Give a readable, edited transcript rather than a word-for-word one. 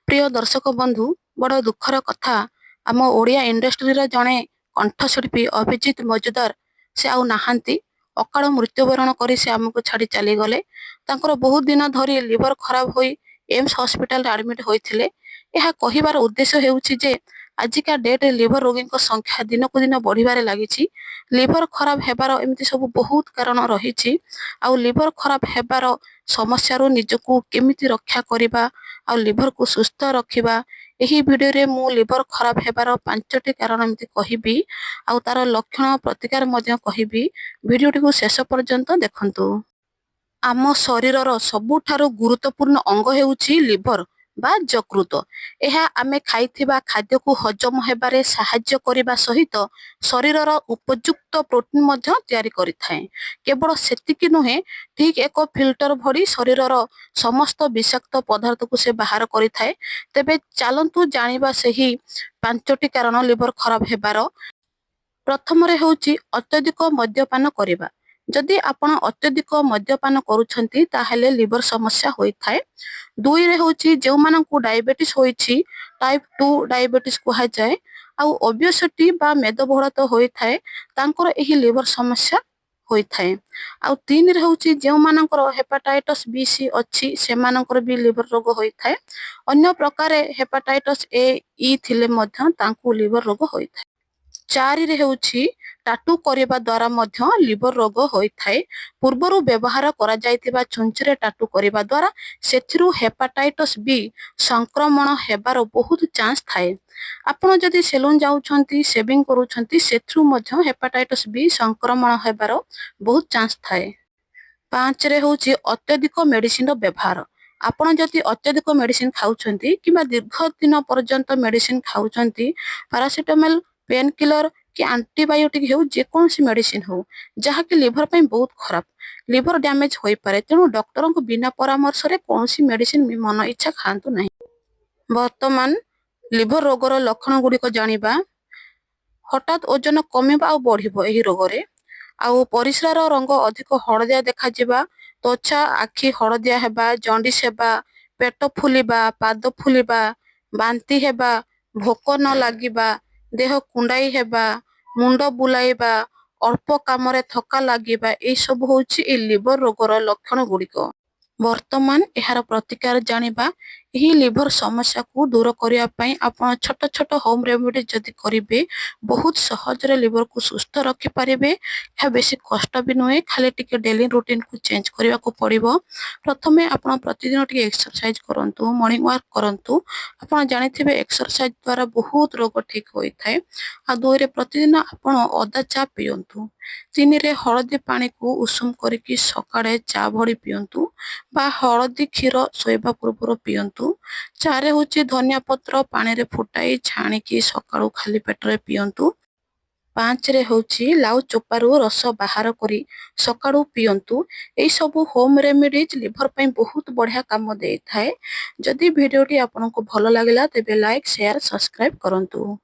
ପ୍ରିୟ ଦର୍ଶକ ବନ୍ଧୁ, ବଡ଼ ଦୁଃଖର କଥା, ଆମ ଓଡ଼ିଆ ଇଣ୍ଡଷ୍ଟ୍ରିର ଜଣେ କଣ୍ଠଶିଳ୍ପୀ ଅଭିଜିତ ମଜୁମଦାର, ସେ ଆଉ ନାହାନ୍ତି। ଅକାଳ ମୃତ୍ୟୁବରଣ କରି ସେ ଆମକୁ ଛାଡ଼ି ଚାଲିଗଲେ। ତାଙ୍କର ବହୁତ ଦିନ ଧରି ଲିଭର ଖରାପ ହୋଇ ଏମ୍ସ ହସ୍ପିଟାଲରେ ଆଡମିଟ୍ ହୋଇଥିଲେ। ଏହା କହିବାର ଉଦ୍ଦେଶ୍ୟ ହେଉଛି ଯେ ଆଜିକା ଡେଟ୍ରେ ଲିଭର ରୋଗୀଙ୍କ ସଂଖ୍ୟା ଦିନକୁ ଦିନ ବଢ଼ିବାରେ ଲାଗିଛି। ଲିଭର ଖରାପ ହେବାର ଏମିତି ସବୁ ବହୁତ କାରଣ ରହିଛି। ଆଉ ଲିଭର ଖରାପ ହେବାର ସମସ୍ୟାରୁ ନିଜକୁ କେମିତି ରକ୍ଷା କରିବା ଆଉ ଲିଭରକୁ ସୁସ୍ଥ ରଖିବା, ଏହି ଭିଡ଼ିଓରେ ମୁଁ ଲିଭର ଖରାପ ହେବାର ପାଞ୍ଚଟି କାରଣ ଏମିତି କହିବି ଆଉ ତାର ଲକ୍ଷଣ, ପ୍ରତିକାର ମଧ୍ୟ କହିବି। ଭିଡ଼ିଓଟିକୁ ଶେଷ ପର୍ଯ୍ୟନ୍ତ ଦେଖନ୍ତୁ। ଆମ ଶରୀରର ସବୁଠାରୁ ଗୁରୁତ୍ୱପୂର୍ଣ୍ଣ ଅଙ୍ଗ ହେଉଛି ଲିଭର ବା ଯକୃତ। ଏହା ଆମେ ଖାଇଥିବା ଖାଦ୍ୟକୁ ହଜମ ହେବାରେ ସାହାଯ୍ୟ କରିବା ସହିତ ଶରୀରର ଉପଯୁକ୍ତ ପ୍ରୋଟିନ୍ ମଧ୍ୟ ତିଆରି କରିଥାଏ। କେବଳ ସେତିକି ନୁହେଁ, ଠିକ୍ ଏକ ଫିଲ୍ଟର ଭଳି ଶରୀରର ସମସ୍ତ ବିଷାକ୍ତ ପଦାର୍ଥକୁ ସେ ବାହାର କରିଥାଏ। ତେବେ ଚାଲନ୍ତୁ ଜାଣିବା ସେହି ପାଞ୍ଚଟି କାରଣ ଲିଭର ଖରାପ ହେବାର। ପ୍ରଥମରେ ହେଉଛି ଅତ୍ୟଧିକ ମଦ୍ୟପାନ କରିବା। ଯଦି ଆପଣ ଅତ୍ୟଧିକ ମଦ୍ୟପାନ କରୁଛନ୍ତି, ତାହେଲେ ଲିଭର ସମସ୍ୟା ହୋଇଥାଏ। ଦୁଇରେ ହେଉଛି ଯେଉଁମାନଙ୍କୁ ଡାଇବେଟିସ୍ ହୋଇଛି, ଟାଇପ୍ 2 ଡାଇବେଟିସ୍ କୁହାଯାଏ, ଆଉ ଓବେସିଟି ବା ମେଦବହୁଳତା ହୋଇଥାଏ, ତାଙ୍କର ଏହି ଲିଭର ସମସ୍ୟା ହୋଇଥାଏ। ଆଉ ତିନିରେ ହେଉଛି ଯେଉଁମାନଙ୍କର ହେପାଟାଇଟସ୍ ବି, ସି ଅଛି, ସେମାନଙ୍କର ବି ଲିଭର ରୋଗ ହୋଇଥାଏ। ଅନ୍ୟ ପ୍ରକାରେ ହେପାଟାଇଟସ୍ ଏ, ଇ ଥିଲେ ମଧ୍ୟ ତାଙ୍କୁ ଲିଭର ରୋଗ ହୋଇଥାଏ। ଚାରିରେ ହେଉଛି ଟାଟୁ କରିବା ଦ୍ୱାରା ମଧ୍ୟ ଲିଭର ରୋଗ ହୋଇଥାଏ। ପୂର୍ବରୁ ବ୍ୟବହାର କରାଯାଇଥିବା ଛୁଞ୍ଚିରେ ଟାଟୁ କରିବା ଦ୍ୱାରା ସେଥିରୁ ହେପାଟାଇଟସ୍ ବି ସଂକ୍ରମଣ ହେବାର ବହୁତ ଚାନ୍ସ ଥାଏ। ଆପଣ ଯଦି ସେଲୁନ ଯାଉଛନ୍ତି, ସେଭିଂ କରୁଛନ୍ତି, ସେଥିରୁ ମଧ୍ୟ ହେପାଟାଇଟସ୍ ବି ସଂକ୍ରମଣ ହେବାର ବହୁତ ଚାନ୍ସ ଥାଏ। ପାଞ୍ଚରେ ହେଉଛି ଅତ୍ୟଧିକ ମେଡିସିନର ବ୍ୟବହାର। ଆପଣ ଯଦି ଅତ୍ୟଧିକ ମେଡିସିନ ଖାଉଛନ୍ତି କିମ୍ବା ଦୀର୍ଘ ଦିନ ପର୍ଯ୍ୟନ୍ତ ମେଡିସିନ ଖାଉଛନ୍ତି, ପାରାସିଟାମଲ, ପେନ୍ କିଲର କି ଆଣ୍ଟିବାୟୋଟିକ ହେଉ, ଯେକୌଣସି ମେଡିସିନ ହେଉ, ଯାହାକି ଲିଭର ପାଇଁ ବହୁତ ଖରାପ, ଲିଭର ଡ୍ୟାମେଜ ହୋଇପାରେ। ତେଣୁ ଡକ୍ଟରଙ୍କ ବିନା ପରାମର୍ଶରେ କୌଣସି ମେଡିସିନ ମନ ଇଚ୍ଛା ଖାଆନ୍ତୁ ନାହିଁ। ବର୍ତ୍ତମାନ ଲିଭର ରୋଗର ଲକ୍ଷଣ ଗୁଡ଼ିକ ଜାଣିବା। ହଠାତ୍ ଓଜନ କମିବା ଆଉ ବଢିବ ଏହି ରୋଗରେ, ଆଉ ପରିସ୍ରାର ରଙ୍ଗ ଅଧିକ ହଳଦିଆ ଦେଖାଯିବା, ତ୍ୱଚା, ଆଖି ହଳଦିଆ ହେବା, ଜଣ୍ଡିସ୍ ହେବା, ପେଟ ଫୁଲିବା, ପାଦ ଫୁଲିବା, ବାନ୍ତି ହେବା, ଭୋକ ନ ଲାଗିବା, ଦେହ କୁଣ୍ଡାଇ ହେବା, ମୁଣ୍ଡ ବୁଲାଇବା, ଅଳ୍ପ କାମରେ ଥକା ଲାଗିବା, ଏଇସବୁ ହଉଛି ଏଇ ଲିଭର ରୋଗର ଲକ୍ଷଣ ଗୁଡ଼ିକ। ବର୍ତ୍ତମାନ ଏହାର ପ୍ରତିକାର ଜାଣିବା। ଏହି ଲିଭର ସମସ୍ୟାକୁ ଦୂର କରିବା ପାଇଁ ଆପଣ ଛୋଟ ଛୋଟ ହୋମ ରେମେଡି ଯଦି କରିବେ, ବହୁତ ସହଜରେ ଲିଭରକୁ ସୁସ୍ଥ ରଖିପାରିବେ। ଏହା ବେଶୀ କଷ୍ଟ ବି ନୁହେଁ, ଖାଲି ଟିକେ ଡେଲି ରୁଟିନକୁ ଚେଞ୍ଜ କରିବାକୁ ପଡ଼ିବ। ପ୍ରଥମେ ଆପଣ ପ୍ରତିଦିନ ଟିକେ ଏକ୍ସରସାଇଜ କରନ୍ତୁ, ମର୍ଣ୍ଣିଂ ୱାକ୍ କରନ୍ତୁ। ଆପଣ ଜାଣିଥିବେ, ଏକ୍ସରସାଇଜ ଦ୍ୱାରା ବହୁତ ରୋଗ ଠିକ ହୋଇଥାଏ। ଆଉ ଦୁଇରେ ପ୍ରତିଦିନ ଆପଣ ଅଦା ଚା ପିଅନ୍ତୁ। ତିନିରେ ହଳଦୀ ପାଣିକୁ ଉଷୁମ କରିକି ସକାଳେ ଚା ଭଳି ପିଅନ୍ତୁ ବା ହଳଦୀ କ୍ଷୀର ଶୋଇବା ପୂର୍ବରୁ ପିଅନ୍ତୁ। ଚାରି ହେଉଛି ଧନିଆ ପତ୍ର ପାଣିରେ ଫୁଟାଇ ଛାଣିକି ସକାଳୁ ଖାଲି ପେଟରେ ପିଅନ୍ତୁ। ପାଞ୍ଚରେ ହେଉଛି ଲାଉ ଚୋପାରୁ ରସ ବାହାର କରି ସକାଳୁ ପିଅନ୍ତୁ। ଏଇସବୁ ହୋମ ରେମିଡିଜ ଲିଭର ପାଇଁ ବହୁତ ବଢ଼ିଆ କାମ ଦେଇଥାଏ। ଯଦି ଭିଡ଼ିଓଟି ଆପଣଙ୍କୁ ଭଲ ଲାଗିଲା, ତେବେ ଲାଇକ୍, ସେୟାର, ସବସ୍କ୍ରାଇବ କରନ୍ତୁ।